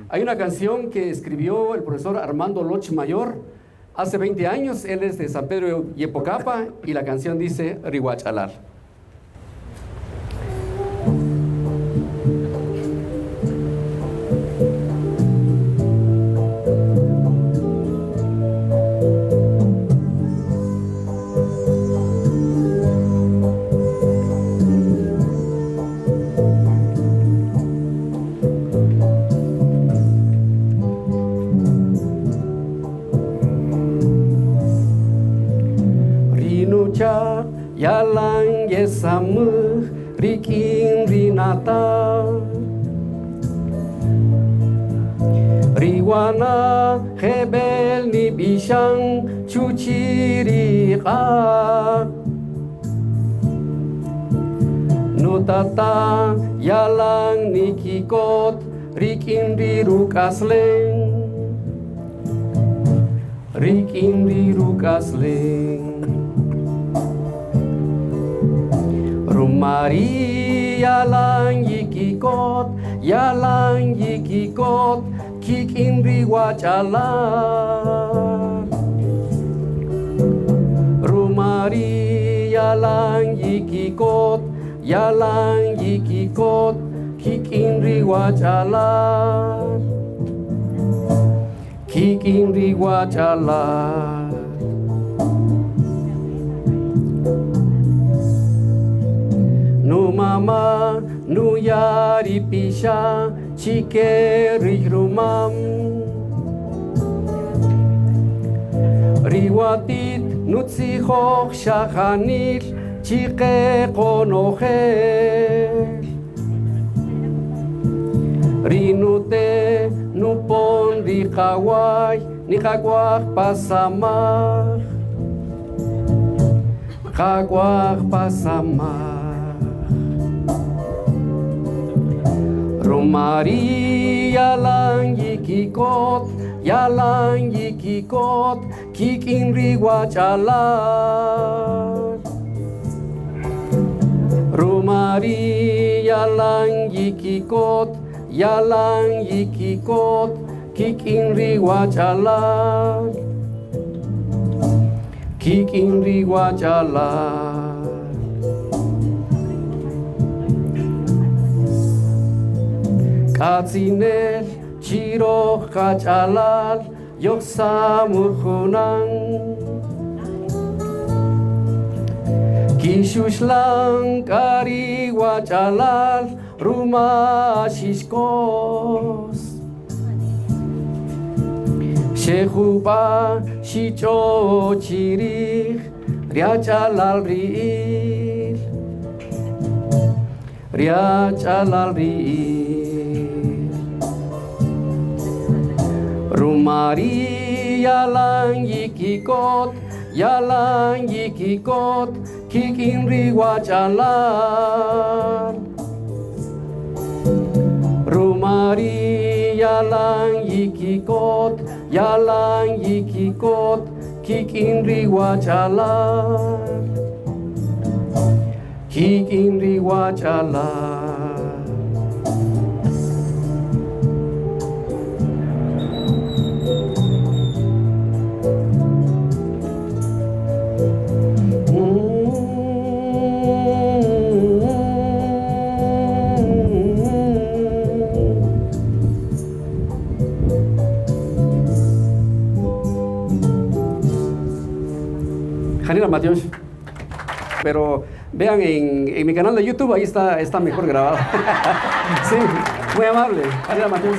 Hay una canción que escribió el profesor Armando Loch Mayor hace 20 años. Él es de San Pedro Yepocapa y la canción dice Rihuachalal. Ri nuchaq yalan yesamaj rik'in ri nata'. Ri wana' jeb'el nib'ixan chuchi' ri q'aq'. Nutata' yalan nikikot rik'in ri ruk'aslem. Rik'in ri ruk'aslem. Ruma ri' yalan yikikot, yalan yikikot kik'in ri wach'alal. Ruma ri' yalan yikikot, yalan yikikot kik'in ri wach'alal. Kik'in ri wach'alal. Numama' nuya' ri pixa' chike riy rumam. Ri watit nutzijoj xajanil chike qonojel. Ri nute' nupon ri qaway niqak'waj pa samaj. Qak'waj pa samaj. Ruma ri' yalan yikikot, yalan yikikot kik'in ri wach'alal. Ruma ri' yalan yikikot, yalan yikikot kik'in ri wach'alal. Kik'in ri wach'alal. K'atzinel chi roj qach'alal yojsamuj junan. Kixuxlan k'a ri wach'alal ruma xixkos. Xe jub'a' xich'o chi rij ri ach'alal ri'il. Ri ach'alal ri'il. Ruma ri' yalan yikikot, yalan yikikot kik'in ri wach'alal. Ruma ri' yalan yikikot, yalan yikikot kik'in ri wach'alal. Kik'in ri wach'alal. Janina Matios. Pero vean en mi canal de YouTube, ahí está mejor grabado. Sí, muy amable. Janina Matios.